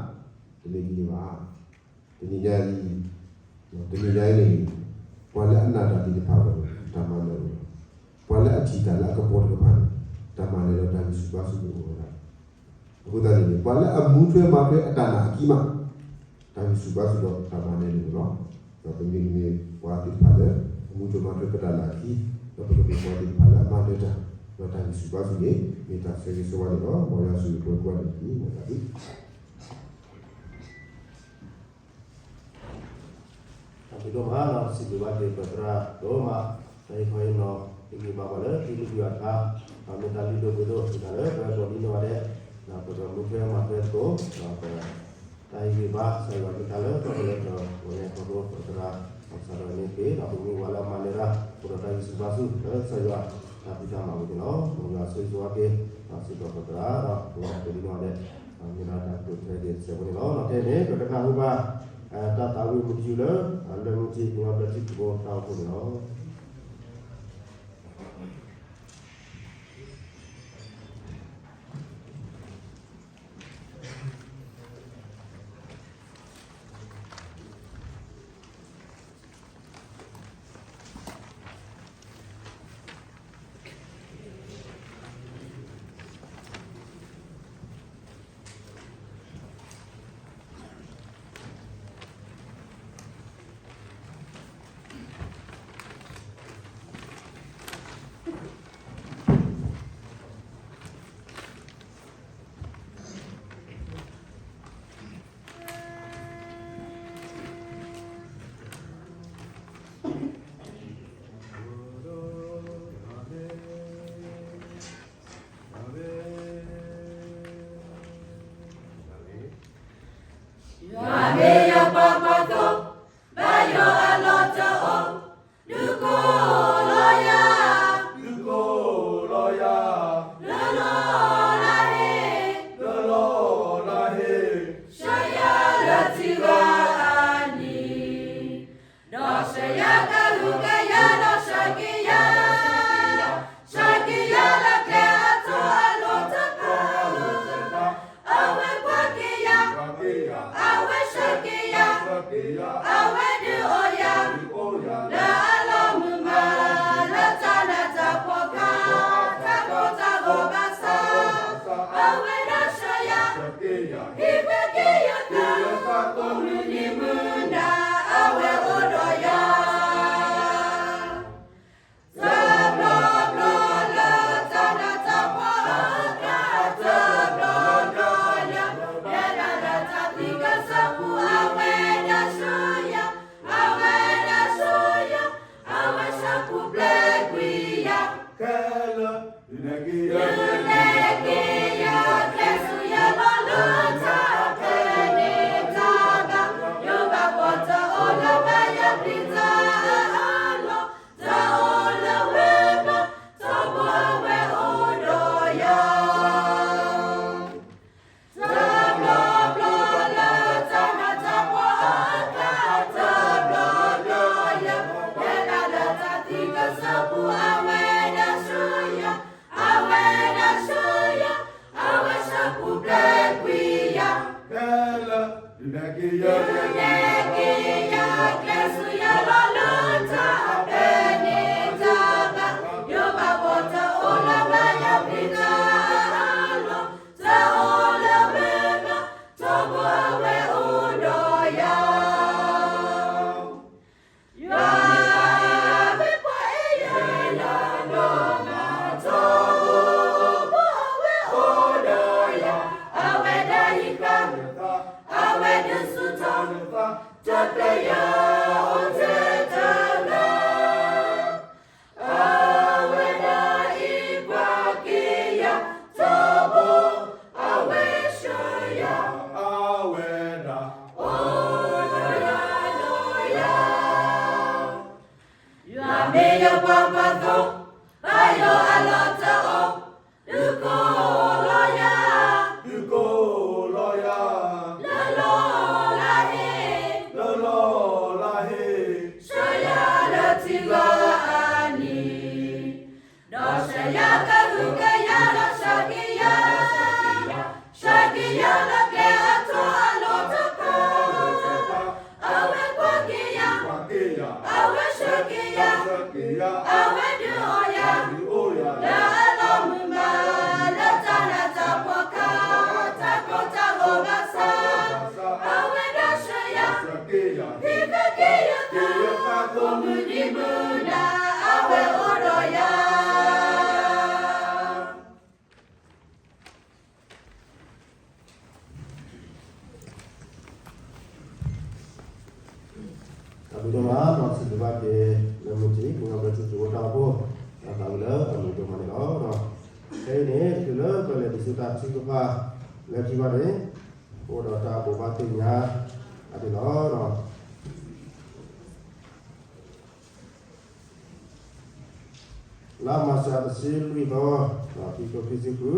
တမ့ၢ်ဒ်န့ၣ်ဘၣ်. တနံၤညါအံၤ, တနံၤညါအံၤန့ၣ် ပှၤလၢအနာ်တၢ်သ့ၣ်တဖၣ်အဂီၢ်န့ၣ် တၢ်မၤနၢၤလီၤ. ပှၤလၢအထံၣ်တၢ်လၢအကပီၤတကပၤန့ၣ် တၢ်မၤနၢၤဒီးတၢ်ဂံၢ်ဆူၣ်ဘါဆူၣ်န့ၣ်အိၣ်ဝဲဒၣ်. အဃိသတးန့ၣ်န့ၣ် ပှၤလၢအမူထွဲမၤထွဲအတၢ်နာ်အခံမး တၢ်ဂံၢ်ဆူၣ်ဘါဆူၣ်ဒီးတၢ်မၤနၢၤန့ၣ်လီၤ. ဒီးပမ့ၢ်မ့ၢ်ပှၤသ့ၣ်တဖၣ်လၢ အမူထွဲမၤထွဲပတၢ်နာ်အခံ, ဒီးပကမ့ၢ်ပှၤသ့ၣ်တဖၣ်လၢအမၤနၢၤတၢ်, ဒီးတၢ်ဂံၢ်ဆူၣ်ဘါဆူၣ်န့ၣ် မ့ၢ်တၢ်ဆၢဂ့ၤဆၢဝါန့ၣ်လီၤ. မ်ယွၤဆိၣ်ဂ့ၤပှၤကိးဂၤဒဲးတက့ၢ်. မ်တၢ်ဘျုး တၢ်ဘျုးဒိၣ်မးလီၤ. စံးဘျုးဘၣ်က့ၤပသရၣ်ဒိၣ်မး, တၢ်ဟ့ၣ်ခီဟ့ၣ်နီၤ ဟ့ၣ်ဂံၢ်ဘါပှၤလၢသုလုၢ်ဒံးအီၤတခါ, ဒီးမ့ၢ်တၢ်လုၢ်ဒိၣ်ပှ့ၤဒိၣ်တခါလၢပဝဲကိးဒံနီၢ်ဂၤဒဲး, ဒီးပကမူထွဲမၤထွဲသကိး, ဒီးပ တၢ်ဟ့ၣ်ဂံၢ်ဘါ ကစၢ်ယွၤမ့ၢ်တၢ်လၢပကလဲၤခီဖျိ ပသရၣ် ဒီးကစၢ်ဒၣ်ဝဲန့ၣ်တက့ၢ်. ဒီးပမ့ၢ်ပှၤလၢအမၤနၢၤတၢ် အိၣ်ဒီးတၢ်ဂံၢ်ဆူၣ်ဘါဆူၣ်လၢကစၢ်ယွၤ တၢ်ဖံးတၢ်မၤအပူၤန့ၣ်လီၤ. မ်ယွၤဆိၣ်ဂ့ၤဆိၣ်ဝါက့ၤ ဒီးစံးထီၣ်ပသရၣ် ဒီးပဝဲကိးဒံနီၢ်ဂၤဒဲး, မ့ၢ်ဒၣ်တၢ်ကတိၤထွဲက့ၤစဲးဖိန့ၣ်လီၤ. ဒီးခဲအံၤန့ၣ် ပကနၢ်ဟူဘၣ် တၢ်သးဝံၣ်မုၢ်တယူၢ်လၢ လၢၢ်မူထံ ကညီဘျၢထံခရံာ်ဖိတၢ်အိၣ်ဖှိၣ်န့ၣ်လီၤ. ယွၤမ့ၢ်ယပှၤဖီခိၣ်, ဘၣ်ယိၣ်အလီၢ်တအိၣ်, ဒုးကိးလီၤယၤ, ဒုးကိးလီၤယၤ, လၢလီၤလၢဟ့ၣ်, လၢလီၤလၢဟ့ၣ်, ဆှၢယၤလၢထံဂၤအနံၤ, ဒီးဆှၢယၤကဟုကယာ်, ဒီးဆှၢက့ၤယၤ, ဆှၢက့ၤယၤလၢကျဲအထီအလိၤတဖၣ်, အဝဲကွၢ်က့ၤယၤ, အဝဲဆှၢက့ၤယၤ, အဝဲဒုးအိၣ်ယၤ, လၢအလီၢ်မုာ်မး, လၢတၢ်နးတၢ်ဖှီၣ်အခါ, တၢ်ကိၢ်တၢ်ဂီၤဘၣ်ဆၣ်, အဝဲဒၣ်ဆှၢယၤ, ဟံးဃ့က့ၤယသး, ကိးမုၢ်နံၤမုၢ်နၤ, အဝဲအိၣ်ဒီးယၤ တဘျီဘျီလၢတၢ်နးတၢ်ဖှီၣ်အခါ, တဘျီဘျီလၢယလဲၤတၢ်လၢတၢ်သံကစၢ်ပူၤ, အဝဲဒၣ်ဆှၢယၤ, အဝဲဒၣ်ဆှၢယၤ, အဝဲဆှၢပူၤဖျဲးကွံာ်ယၤ ခဲလၢာ်, ဒုးနဲၣ်က့ၤယၤ, ဒုးနဲၣ်က့ၤယၤ, ကျဲးစၢးယလီၤလၢတၢ်ဖဲန့ၣ်တၢ်ဘၣ်, ယိၣ်ဘၣ်ပှၤတအိၣ်လၢၤဘၣ်ယပျံၤတၢ်အလီၢ် တအိၣ်လၢၤဝဲဘၣ်, ထီဘိအဝဲအိၣ်ဒီးယၤ တဘျီဘျီလၢတၢ်နးတၢ်ဖှီၣ်အခါ, တဘျီဘျီလၢယလဲၤတၢ်လၢတၢ်သံကစၢ်ပူၤ, အဝဲဒၣ်ဆှၢယၤ, အဝဲဒၣ်ဆှၢယၤ, အဝဲဆှၢပူၤဖျဲးကွံာ်ယၤ ခဲလၢာ်, ဒုးနဲၣ်က့ၤယၤ, ဒုးနဲၣ်က့ၤယၤ, ကျဲးစၢးယလီၤလၢတၢ်ဖဲန့ၣ်တၢ်ဘၣ်, ယိၣ်ဘၣ်ပှၤတအိၣ်လၢၤဘၣ်ယပျံၤတၢ်အလီၢ် တအိၣ်လၢၤဝဲဘၣ်, ထီဘိအဝဲအိၣ်ဒီးယၤ ယွၤမ့ၢ်ပှၤအဲၣ်ယၤလီၤ, ယၤကဟုကယာ်ဒီးဆှၢက့ၤယၤ, ဆှၢက့ၤယၤလၢကျဲအထီအလိၤတဖၣ်, အဝဲကွၢ်က့ၤယၤ, အဝဲဆှၢက့ၤယၤ, အဝဲဒုးအီၣ်ယၤ, လၢအလီၤမုၢ်မး, လၢတၢ်နးတၢ်ဖှီၣ်အခါ, တၢ်ကိၢ်တၢ်ဂီၤဘၣ်ဆၣ်, အဝဲဒၣ်ဆှၢယၤ, ဟံးဃာ်က့ၤယသး, ကိးမုၢ်နံၤမုၢ်နၤ, အဝဲအိၣ်ဒီးယၤ တၢ်ဘျုးဒိၣ်မး ဒီးစံးဘျုးဘၣ်က့ၤလၢမုၢ်တံၢ် ကညီဘျၢထံတၢ်အိၣ်ဖှိၣ် တၢ်သးဝံၣ်လၢအမုာ်ဒိၣ်မးန့ၣ်လီၤ. ခဲအံၤန့ၣ် တုၤလၢပလဲၤဒံးဆူတၢ်ထုကဖၣ်လၢခံဘၣ်န့ၣ် အိၣ်ဒီးတၢ်ဘိးဘၣ်သ့ၣ်ညါအဒံးလီၤ. လါမၢ်ၡးတဆံလွံၢ်သီ ခံကထိခံဆံဃု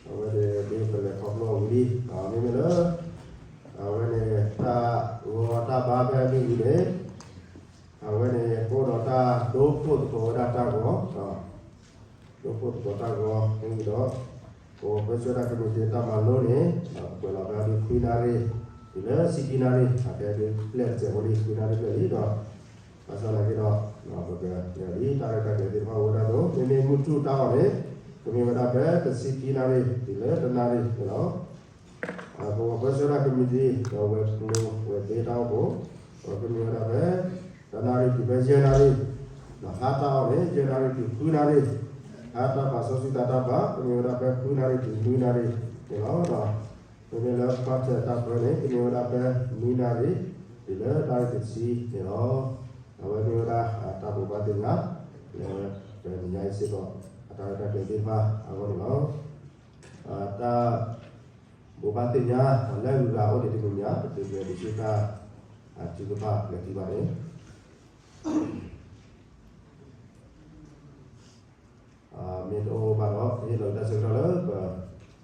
အဝဲန့ၣ်ဒ်ပလဲၤခီဖျိအီၤဝံၤလံ မ့မ့ၢ်လၢ အဝဲန့ၣ် တၢ်ဂီၤတၢ်ဘါဖဲအမ့ၢ်ဝံၤန့ၣ် အဝဲန့ၣ် ကအိၣ်ဒီးတၢ်ဒိဖှိၣ်သကိးဝဲဒၣ်တၢ်ဂီၤ ဒိဖှိၣ်သကိးတၢ်ဂီၤ မ့ၢ်ဝံၤဒီး ပဝဲပၢဆှၢတၢ်ကမံးတံာ်တၢ်မၤလိန့ၣ် ပကွဲးလီၤဖဲအဒုးခွံနၣ်ရံၣ် တုၤလၢဆံခံနၣ်ရံၣ် အခဲအံၤဒုးပျဲၢ်တစဲးဖိလံ ခွံနၣ်ရံၣ်ပျဲၢ်လံဒီး ဘၣ်ဆၣ်သနာ်က့ဒီး ပကလဲၤလံ တၢ်ရဲၣ်တၢ်ကျဲၤသ့ၣ်တဖၣ်အိၣ်ဝဲဒၣ်အသိး မ့မ့ၢ်မုၢ်ထူၣ်တၢ်အီၣ်န့ၣ် ကမ့ၢ်ဝဲဒၣ်ဖဲတဆံခံနၣ်ရံၣ် တုၤလၢတနၣ်ရံၣ်န့ၣ်လီၤ. ပဝဲပၢဆှၢတၢ်ကမံးတံာ် ဒီးဝဲၤကျိၤဝဲၤသ့တၢ်အိၣ်ဖှိၣ် ဒီးကမ့ၢ်ဝဲဒၣ်ဖဲ တနၣ်ရံၣ်တုၤဖဲယဲၢ်နၣ်ရံၣ် ဒီးဟါတၢ်အီၣ်န့ၣ် ယဲၢ်နၣ်ရံၣ်တုၤဃုနၣ်ရံၣ် ဟါတၢ်ပာ်စီဆှံသးတၢ်ဘါ ကမ့ၢ်ဝဲဒၣ်ဖဲဃုနၣ်ရံၣ်တုၤနွံနၣ်ရံၣ်န့ၣ်လီၤ. ဒီး မ့မ့ၢ်လၢ ကွၢ်ထွဲ တၢ်ပၢန့ၣ် ကမ့ၢ်ဝဲဒၣ်ဖဲနွံနၣ်ရံၣ် တုၤလၢနၣ်ရံၣ်တဆံန့ၣ်လီၤ. အဝဲမ့ၢ်ဝဲဒၣ် တၢ်ဘိးဘၣ်သ့ၣ်ညါ လၢပမဲာ်ညါအံၤစ့ၢ်ကီး အတၢ်ရဲၣ်တၢ်ကျဲၤသ့ၣ်တဖၣ်အဂီၢ်န့ၣ်လီၤ. တၢ်ဘိးဘၣ်သ့ၣ်ညါ လၢအဂုၤအဂၤအိၣ်ဒံးတမံၤမံၤ ပတုၤလၢဒံးဆူတၢ်ထုကဖၣ်လၢခံဘၣ်န့ၣ် မ့ၢ်တအိၣ်ဘၣ်ဒီး ဟ့ၣ်လီၤက့ၤတၢ်ဆၢကတီၢ်လၢပ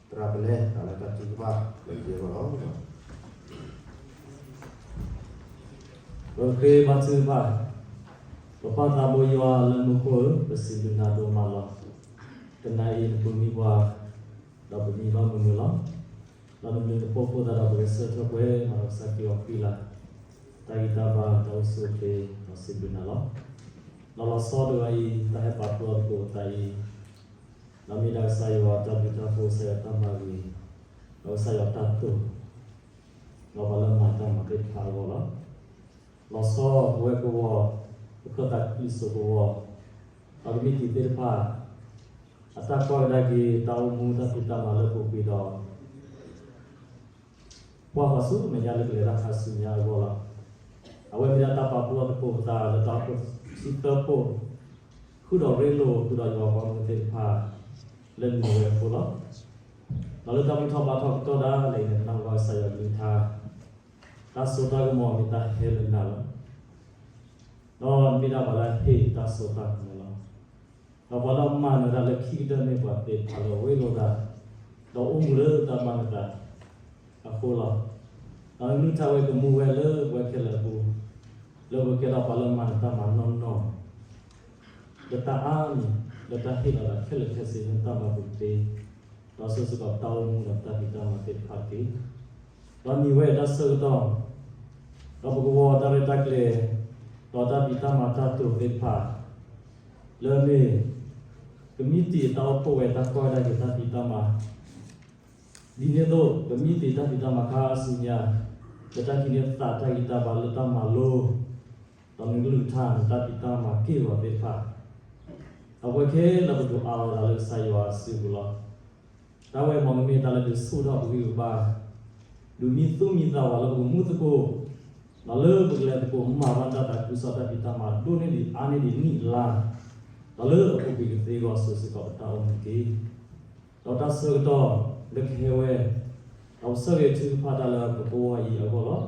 သရၣ်ပလဲ လၢတၢ်ထုကဖၣ်လၢခံအဂီၢ်လီၤ. ပဃ့ဘါထုကဖၣ်, ပပၢ်သးဘိယွၤလၢမူခိၣ်ဧၢ, ပစံးဘျုးနၤဒိၣ်မးလီၤ. တနၤအံၤနပူၤနံၤပှၤ ဒီးပမံဘၣ်မုာ်မုာ်လီၤ. ဒီးနဘျုးနဖှိၣ်အဃိသတးဒီး ပဂဲၤဆၢထၢၣ်ပှဲၤမးဒီးကစၢ်ခရံာ်အဃံလၤ တၢ်ဂံၢ်တၢ်ဘါ တၢ်အိၣ်ဆူၣ်အိၣ်ချ့ ဒီးစံးဘျုးနၤလီၤ. ဒီးလီၤဆီတဂၤအံၤ တၢ်ဟဲပာ်ဖှိၣ်အီၤသကိးသးအံၤ ဒီးမ့ၢ်ဒၣ်ကစၢ်ယွၤတၢ်ဘျုးတၢ်ဖှိၣ် ကစၢ်ယွၤတၢ်မၤဂ့ၤ ဒီးကစၢ်ယွၤတၢ်တိာ် ဒီးပှၤလၢမၤတၢ်မၤသ့ၣ်တဖၣ်အဂီၢ်လီၤ. လီၤဆီပဝဲကဝီၤ ပခၢၣ်သးခုကစီၣ်ကဝီၤ ဒီးကမံးတံာ်သ့ၣ်တဖၣ် အတၢ်ကွၢ်ကဒါက့ၤ တၢ်အိၣ်မူတၢ်ဖံးတၢ်မၤလၢပူၤကွံာ်ဒီး ကွၢ်ဃီၤဆူမဲာ်ညါလၢကလဲၤတၢ်ခါဆူညါအဂီၢ်လီၤ. အဝဲမ့ၢ်ဒၣ်တၢ်ပာ်ဖှိၣ်အီၤသကိးပသးလၢတၢ်အိၣ်ဖှိၣ်ဆံသၢဖှိၣ် ဃုာ်ဒီးရ့လိာ်ဃုာ်ဒီးယွၤပှၤမူသ့ၣ်တဖၣ် လၢနံၤဝဲအဃိလီၤ. ဒီးလၢတၢ်ဘူၣ်ထီၣ်ဘါထီၣ်ကတီၢ်ဒၣ်လဲာ်အံၤန့ၣ် ပနၢ်ဟူဘၣ်ကစၢ်ယွၤကလုၢ်ကထါ တၢ်စိတၢ်ကမီၤမ့ၢ်တၢ်ဟဲလၢနၤလီၤ. ဒီးမ့ၢ်ဒၣ်ပှၤလၢအဟ့ၣ်တၢ်စိတၢ်ကမီၤလီၤ. ဒီးပှၤလၢအမၤနၢၤတၢ်လၢခံကတၢၢ်မ့ၢ်ပှၤသ့ၣ်တဖၣ်လၢအရ့လိာ်သး ဒီးအိၣ်မူလၢတၢ်ဘၣ်နသးအဃိလီၤ. ဒီးနကလုၢ်ကထါဝဲကမူဝဲလၢပဝဲခဲလၢာ်အပူၤ လၢပကဲထီၣ်ပှၤလၢမၤနၢၤတၢ်မၤနီၢ်နီၢ် လၢတၢ်အါမံၤ လၢတၢ်ဟ့ၣ်လီၤသးခဲလၢာ်ခဲဆ့လၢတၢ်မၤပူၤတသ့ ဒီးစိၤစိၤကီးပတၢ်အိၣ်မူဒီးပတၢ်ဖံးတၢ်မၤသ့ၣ်တဖၣ်တက့ၢ်. ဒီးနံၤဝဲအတၢ်ဆၢကတီၢ် ဒီးပကဝီၤတၢ်ရဲၣ်တၢ်ကျဲၤ ဒီးတၢ်ဖံးတၢ်မၤတၢ်တိာ်သ့ၣ်တဖၣ် လၢအမ့ၢ် ကမံးတံာ်အတၢ်အိၣ်ဖှိၣ်ဝဲတၢ်ကွၢ်ကဒါက့ၤတၢ်ဖံးတၢ်မၤ ဒ်န့ၣ်အသိး ကမံးတံာ်တၢ်ဖံးတၢ်မၤခါဆူညါ လၢတၢ်ဟံးန့ၢ်သးတၢ်ဂံၢ်တၢ်ဘါလၢတၢ်မၤလိ ဒီးနကလုၢ်ကထါန့ၣ် တၢ်ဖံးတၢ်မၤက့ၢ်ဂီၤသ့ၣ်တဖၣ် အဝဲခဲလၢာ်ပဒိးအးလီၤသးလၢကစၢ်ယွၤအစုပူၤလီၤ. တၢ်ဝဲမ့ၢ်ကမ့ၢ်တၢ်လၢဒုးဆူၣ်ထီၣ်ပဂံၢ်ပဘါ ဒုးမံသူၣ်မံသးပှၤလၢပကမူသကိး ဒီးလၢပကလဲၤသကိးမၤဘၣ်တၢ်သးခုကစီၣ်တၢ်ဖံးတၢ်မၤဒိၣ်န့ၢ်ဒံးအါန့ၢ်ဒံးနံၣ်အလါ ဒီးလၢအပူၤကွံာ်ကသ့အဂီၢ်စိၤစိၤကီးပတၢ်အိၣ်မူတက့ၢ်. ဒီးတၢ်ဆၢကတီၢ်လၢကဟဲဝဲ ဒီးပဆၢဂ့ၤထုကဖၣ်တၢ်လၢပကဝီၤအံၤအဂီၢ်လီၤ.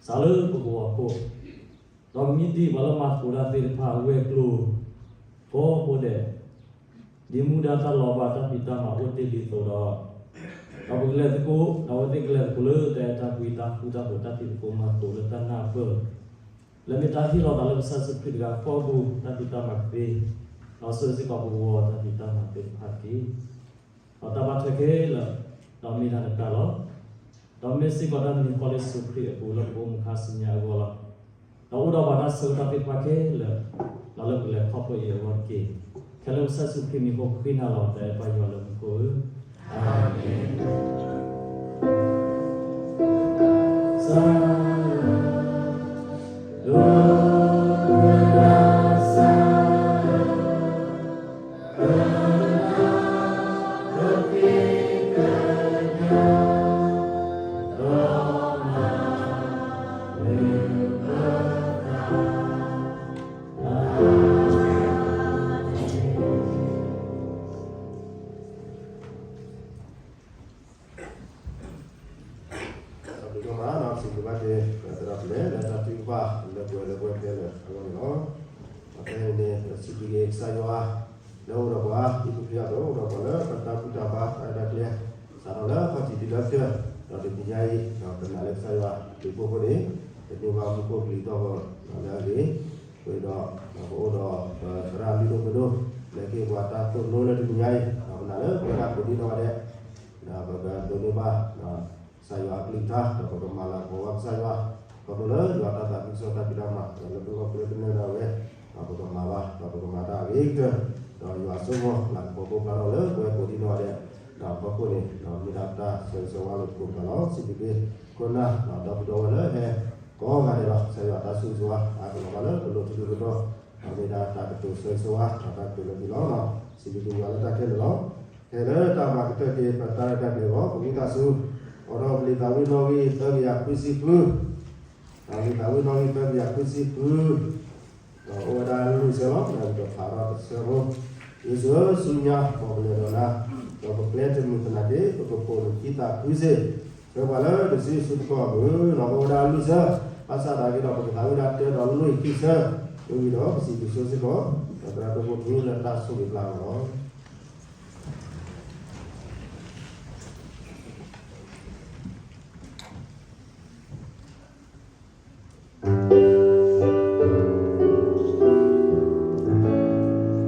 စးလၢပကဝီၤခိၣ် ဒီးကမံးတံာ်ပှၤလၢမၤသကိးတၢ်သ့ၣ်တဖၣ်ဝဲၤကျိၤ ကိးဘိဒဲး ဒ်မူဒါတၢ်လီၤဘၣ်တၢ်ဖံးတၢ်မၤအိၣ်တ့ၢ်ဒ်သိးဒီး ဒီးပကလဲၤသကိး ဒီးအဝဲသ့ၣ်ကလဲၤသကိးလၢတၢ်အဲၣ်တၢ်ကွံတၢ်ဃူတၢ်ဖိးတၢ်ဖံးသကိးမၤသကိးလၢတၢ်နၢ်ပၢၢ် လၢမ့ၢ်တၢ်ဟ့ၣ်လီၤသးလၢကစၢ်ယ့ၣ်ၡူးခရံာ်တဂၤဃီအပူၤ တၢ်ဖံးတၢ်မၤကသ့ ဒီးဆိၣ်ဂ့ၤစ့ၢ်ကီးပဂီၢ်တၢ်ဖံးတၢ်မၤသ့ၣ်တဖၣ်တက့ၢ်. ဒီးတၢ်ဘၣ်ထွဲခဲလၢာ်, ဒီးမ့ၢ်တၢ်နတၢ်လီၤ. ဒီးမ့ၢ်စ့ၢ်ကီးတၢ်မံၤဃီလၢယ့ၣ်ၡူးခရံာ်အပူၤလၢပအိၣ်မူခါဆူညါအဂီၢ်လီၤ. ဒီးအိၣ်ဒီးပှၤတၢ်ဆၢကတီၢ်သ့ၣ်တဖၣ်ခဲလၢာ်, ဒီးလၢပကလဲၤခီဖျိအံၤအဂီၢ်တက့ၢ်. ခဲလၢာ်ပကစၢ်ယ့ၣ်ၡူးခရံာ်မံၤဖိခွါနၤလီၤ. တၢ်အဲၣ်ပှၤယွၤလၢမူခိၣ်ဧၢ, အၤမ့ၣ်.ဒီးပကမၤနီၤ စံးဘျုးဘၣ်က့ၤ သရၣ်ပလဲ လၢတၢ်ထုကဖၣ်လၢပှဲၤလၢပှဲၤဖဲလၢအဂီၢ်န့ၣ်လီၤ. ဒီးဖဲန့ၣ်န့ၣ် ပစံးဘျုးက့ၤကစၢ်ယွၤ လၢအိၣ်ဒီးပှၤ ဟံၣ်ဖိဃီဖိ အိၣ်ဒီးပှၤလၢပတၢ်ဘူၣ်တၢ်ဘါ တၢ်ရဲၣ်တၢ်ကျဲၤ စးထီၣ်လၢခီၣ်ထံးတုၤလၢခဲ ဒီးတနံၤညါအံၤ ဒီးပနာ်လၢကစၢ်ယွၤ ဒုးဖှိၣ်ဖိန့ၣ် ပန့ၢ်ဘၣ်မူခိၣ်ကလံၤထီၣ်ဂီၤ ဒီးလၢအဂ့ၤ အဃိဒီး ပအိၣ်ဒီးပသရၣ်လုၢ်ဒိၣ်ပှ့ၤဒိၣ် လၢက့ၤပှၤတၢ်သိၣ်လိလၢတနံၤညါအံၤ ဒီးပနာ်လၢပဝဲဒၣ်ကိးဒံနီၢ်ဂၤဒဲး ဒီးပကဒိးန့ၢ်ဘၣ် ကစၢ်ယွၤအကလုၢ်ကထါ ဒီးပကမၤလၤကပီၤဘၣ်ကစၢ်ယွၤ ခီဖျိလၢယွၤတၢ်သးခုကစီၣ်တၢ်ဖံးတၢ်မၤ ဒီးလၢပဂီၢ်ကျဲကနၢဒၣ်ဝဲ ဒီးပကမၤဘၣ် ဒီးပကမၤတၢ်အဂ့ၤကတၢၢ် ဒီးယွၤအစိကမီၤ လၤကပီၤဖိဖျါထီၣ်လၢပဝဲကိးဒံနီၢ်ဂၤဒဲး ဒီးဖီခိၣ်န့ၣ် ဒီးမ့ၢ်ဒၣ်တၢ်ဆၢဂ့ၤဆၢဝါလိာ်သကိးတက့ၢ်လီၤ. စံးဘျုးက့ၤ ခိၣ်နၢ် ဒီးဒီပုၢ်ဒီဝဲၢ်လၢဟဲကိးဂၤဒဲးလီၤ. ကစၢ်ယွၤတၢ်ဆိၣ်ဂ့ၤဆိၣ်ဝါ အါကလီၤဘၣ်လၢပလိၤထူလၢကတီၢ် ဒီးမ့ၢ်ဒၣ်တၢ်ကတိၤဆၢဂ့ၤဆၢဝါ ဒီးတၢ်ကတိၤလၢသုလီၤ. စံးဘျုးက့ၤယွၤလၢတၢ်ခဲလၢာ်လီၤ. ခဲလၢာ်တၢ်မၤကတၢၢ်က့ၤပတၢ်ရဲၣ်တၢ်ကျဲၤအဂီၢ် ပဝံသးစူၤ အိးထီၣ်ပလံာ်သးဝံၣ်နီၣ်ဂံၢ်သၢကယၤခွံဆံဃု ဒီးပလံာ်သးဝံၣ်နီၣ်ဂံၢ်သၢကယၤခွံဆံဃု ဒီးအိၣ်ဝဲဒၣ်လွံၢ်ဆၢလီၤ. ဒီးပကဖးထီၣ်တဆၢဖိ ယ့ၣ်ၡူးဧၢ ဆူညါ မ်ပလဲၤဒီးနၤ ဒီးပကျဲတမုာ်သနာ်က့ ပကပိာ်နခံသးခုစ့ၢ် ဆှၢပှၤလၢနစုပူၤစ့ၢ်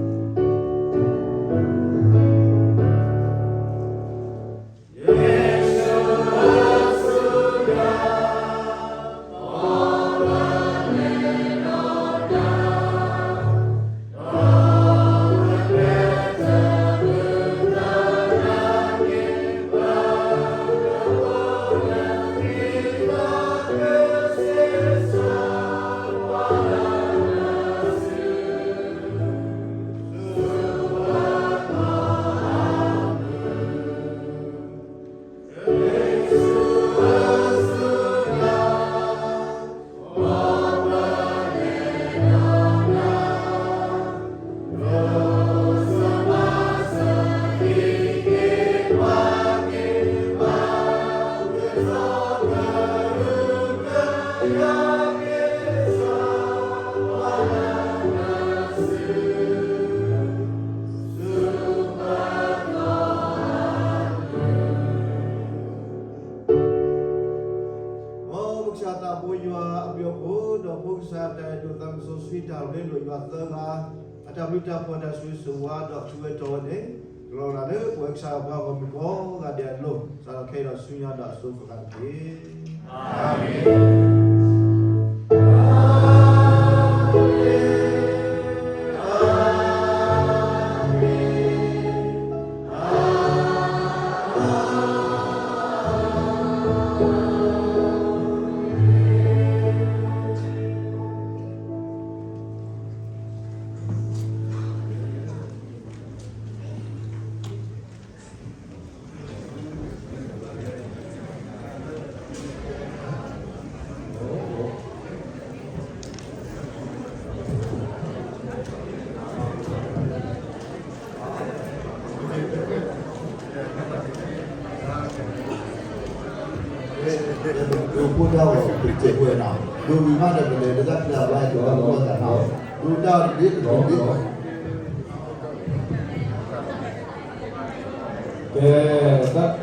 ကီး မုၢ်နီၢ်အိၣ်ဝဲဒၣ်လွံၢ်ဆၢ ဘၣ်ဆၣ်သနာ်က့ဒီး ပကသးဝံၣ်ဒၣ်တၢဒီးလွံၢ်ခံဆၢ မ့ၢ်ဝံၤဒီး ပစံးဘျုးဆိစ့ၢ်ကီး ဒီးသရၣ်ဒိၣ်ဖိထူလၢတၢ်ဆိၣ်ဂ့ၤပျၢ်လီၤ. မ်ပကစၢ်သးဘိယွၤ အဘျုးအဖှိၣ် ဒီးဖိကစၢ်တၢ်အဲၣ်ဒိးသးမုၢ်စီဆှံတၢ်ရ့လိာ်ယွၤသၢဂၤ အတၢ်ဘျုးတၢ်ဖှိၣ်တၢ်ဆိၣ်ဂ့ၤဆိၣ်ဝါဒီးထူဝဲတီဝဲန့ၣ် ကလီၤဂာ်လၢပဝဲကစၢ်ယွၤပှၤဂီၢ်မုၢ်ကိးဂၤဒဲးအလိၤ စးထီၣ်ခဲအံၤဒီးဆူညါဒီးအစိၤဃၣ်ဃၣ်တက့ၢ်. ဒိးဖိတၢ်ဝဲ ပကစဲးဖိဝဲနီၤ ဒိးဝံၤမးဒီး ပလဲၤလၢတၢ်ဖျါဘျါအံၤ ကီးလီၤတၢ်နီၤ ဒိးတၢ်အီၤတဘ့ၣ်တဘ့ၣ်တဘ့ၣ် ကဲ တၢ်